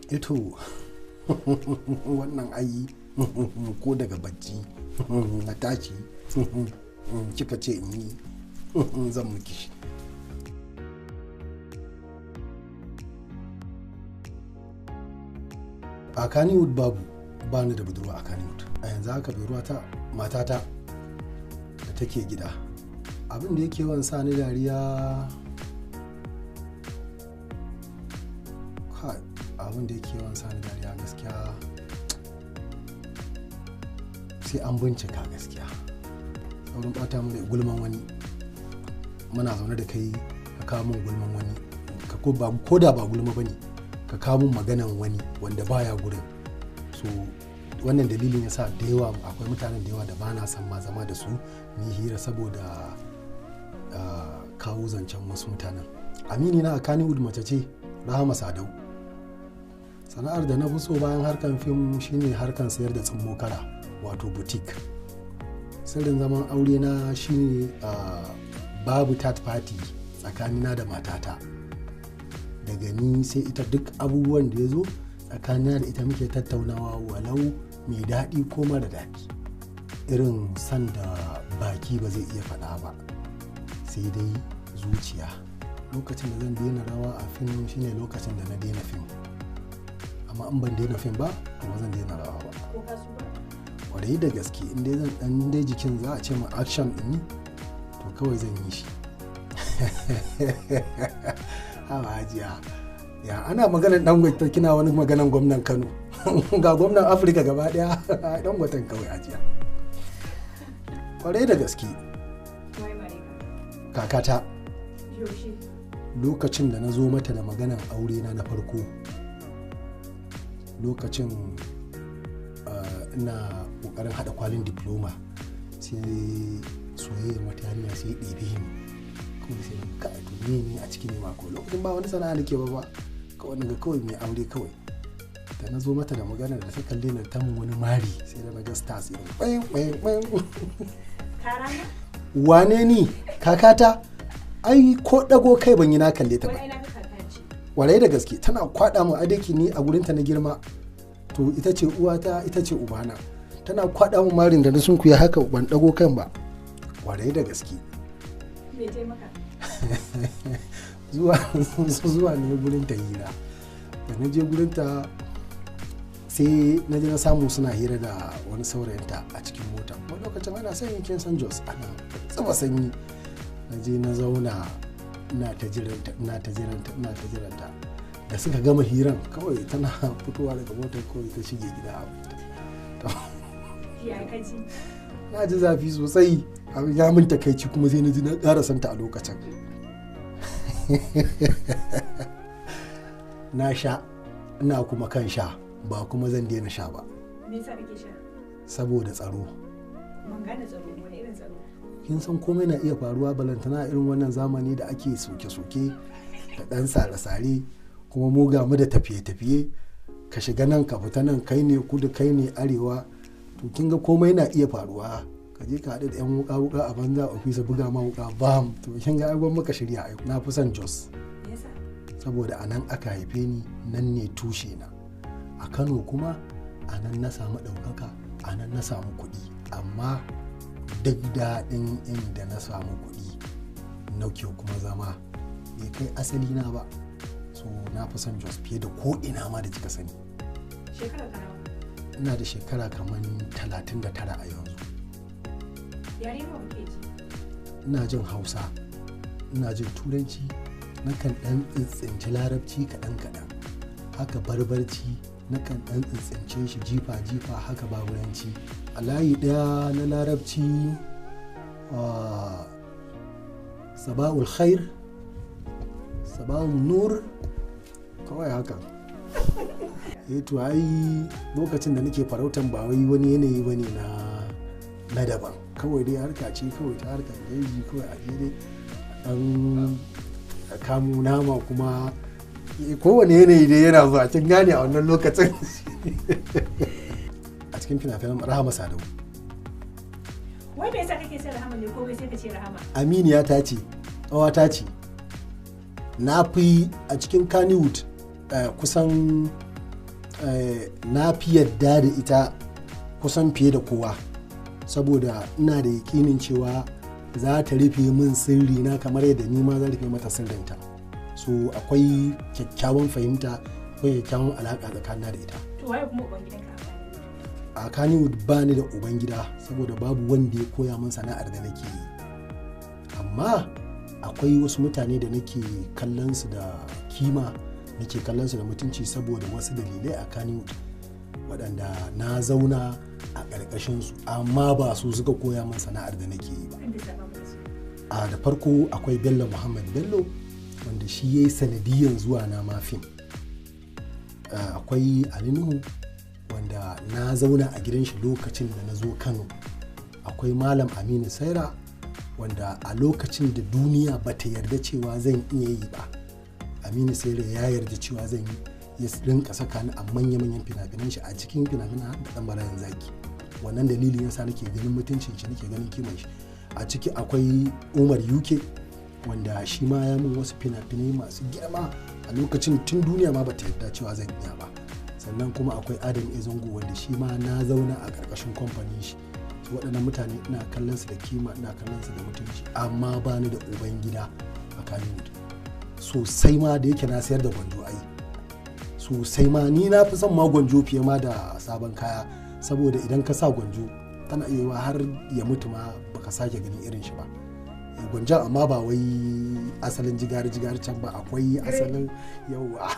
Ito wannan ayi ko daga bacci na tashi kika ce in yi zan miki shi. A Kannywood babu, ba ni da budurwa a Kannywood. A yanzu haka budurwata matata da take gida. Abin da yake yawan sa ni dariya, kai abin da yake yawan sa ni dariya gaskiya sai an bincika gaskiya. Saurin ɓata mu da gulman wani. Muna zaune da kai ka kawo min gulman wani, ka ko ba, ko da ba gulma bane, ka kawo min maganan wani wanda baya gurin. So wannan dalilin yasa da yawa akwai mutanen da yawa da bana son ma zama da su mu hira saboda kawo zancen wasu mutanen. Amini na a Kannywood mace ce, Rahama Sadau. Sana'ar da na fi so bayan harkan fim shine harkan sayar da tsummo kara, wato boutique. Sirrin zaman aure na shine babu third party tsakanina da matata. Daga ni sai ita, duk abubuwan da ya zo tsakanina da ita muke tattaunawa, walau mai daɗi ko mara daɗi. Irin san da baki ba zai iya faɗa ba, sai dai zuciya. Lokacin da zan daina rawa a fim shine lokacin da na daina fim. Amma in ban daina fim ba, to ba zan daina rawa ba. Ko ka tsufa? Kwarai da gaske, in dai zan ɗan dai jikin za a ce ma action ɗin yi, to kawai zan yi shi. Haba hajiya, ya ana maganar Dangote kina wani maganar gwamnan Kano. Ga gwamnan Afirka gaba ɗaya, Dangoten kawai hajiya. Kwarai da gaske. Waye mare ka? Kakata. Yaushe? Lokacin da na zo mata da maganar aure na na farko. Lokacin ina ƙoƙarin haɗa kwalin diploma, sai soyayyar wata yarinya sai ya ɗebe ni. Kawai sai na ga, to me ne a cikin nema ko lokacin ba wani sana'a nake ba ba. Kawai na ga kawai mai aure kawai. Da na zo mata da maganar da ta kalle ni ta mun wani mari, sai da na ga stars irin ƙwayin, ƙwayin, ƙwayin. Ka rama? Wane ni? Kakata? Ai ko ɗago kai ban yi na kalle ta ba. Wai ai na ga kaka ce. Kwarai da gaske tana kwaɗa min adaki ni a gurinta na girma. To ita ce uwata, ita ce ubana. Tana kwaɗa min marin da na sunkuya haka ban ɗago kan ba. Kwarai da gaske. Me ta yi maka? Zuwa ne gurin ta hira. Da na je gurin ta sai na je na samu suna hira da wani saurayinta a cikin mota. Wani lokacin ana sanyi, kin san Jos ana zuba sanyi. Na je na zauna ina ta jiranta, ina ta jiranta, ina ta jiranta. Da suka gama hiran kawai tana fitowa daga motar kawai ta shige gida. Ya ka ji? Na ji zafi sosai. Abin ya min takaici kuma sai na ji na ƙara santa a lokacin. Na sha, ina kuma kan sha, ba kuma zan daina sha ba. Me yasa kake sha? Saboda tsaro. Ban gane tsaro, wani irin tsaro? Kin san komai na iya faruwa, balantana irin wannan zamani da ake soke-soke da ɗan sare-sare, kuma mu ga mu da tafiye-tafiye, ka shiga nan ka fita nan, kai ne kudu kai ne arewa, to kin ga komai na iya faruwa. Ka je ka haɗu da 'yan wuƙa-wuƙa a banza ofisa buga ma wuƙa bam, to kin ga ai gwamma ka shirya ai. Na fi son Jos. Me yasa? Saboda a nan aka haife ni, nan ne tushe na. A Kano kuma a nan na samu ɗaukaka, a nan na samu kuɗi, amma duk daɗin inda na samu kuɗi nake kuma zama bai kai asali na ba. So na fi son Jos fiye da ko ina ma da kika sani. Shekara ka nawa? Ina da shekara kamar 39 a yanzu. Yare nawa kake ji? Ina jin Hausa, ina jin Turanci, nakan ɗan tsintsinci Larabci kaɗan kaɗan. Haka Barbarci nakan ɗan tsintsince shi jifa-jifa, haka Baburanci. A layi ɗaya na Larabci, sabahul khair, sabahul nur, kawai haka. To ai lokacin da nake farautan ba wai wani yanayi bane na daban. Kawai dai harka ce kawai ta harkar jeji, kawai a je dai ɗan kamo nama, kuma kowane yanayi dai yana zuwa, kin gane a wannan lokacin. A cikin fina-finan Rahama Sadau. Wai me yasa kake son Rahama ne ko sai ka ce Rahama? Aminiya ta ce, ƙawata ce. Na fi a cikin Kannywood kusan Na fi yadda da ita kusan fiye da kowa, saboda ina da yakinin cewa za ta rufe min sirri na kamar yadda ni ma zan rufe mata sirrinta. So akwai kyakkyawan fahimta, akwai kyakkyawan alaƙa tsakanina da ita. To waye kuma uban gidanka a Kannywood? Ba ni da uban gida, saboda babu wanda ya koya min sana'ar da nake yi. Amma akwai wasu mutane da nake kallon su da kima, nake kallon su da mutunci, saboda wasu dalilai a Kannywood, waɗanda na zauna a ƙarƙashin su, amma ba su suka koya min sana'ar da nake yi ba. A da farko akwai Bello Muhammad Bello, wanda shi ya yi sanadiyan zuwa na ma fim. Akwai Ali Nuhu, wanda na zauna a gidan shi lokacin da na zo Kano. Akwai Malam Aminu Saira, wanda a lokacin da duniya ba ta yarda cewa zan iya yi ba, Aminu Saira ya yarda cewa zan yi, ya rinka saka ni a manya-manyan fina-finan shi, a cikin fina-finan har da Dan Marayan Zaki. Wannan dalilin yasa nake ganin mutuncin shi, nake ganin kiman shi. A ciki akwai Umar UK, wanda shi ma ya min wasu fina-finai masu girma a lokacin tun duniya ma bata yarda cewa zan iya ba. Sannan kuma akwai Adam A Zango, wanda shi ma na zauna a ƙarƙashin kamfanin shi. Su waɗannan mutane ina kallon su da kima, ina kallon su da mutunci, amma ba ni da uban gida a Kannywood. Sosai ma da yake na sayar da gwanjo ai sosai ma, ni na fi son ma gwanjo fiye ma da sabon kaya, saboda idan ka sa gwanjo tana iya yiwa har ya mutu ma baka sake ganin irin shi ba. Gwanjon, amma ba wai asalin jigari jigari can ba, akwai asalin yauwa.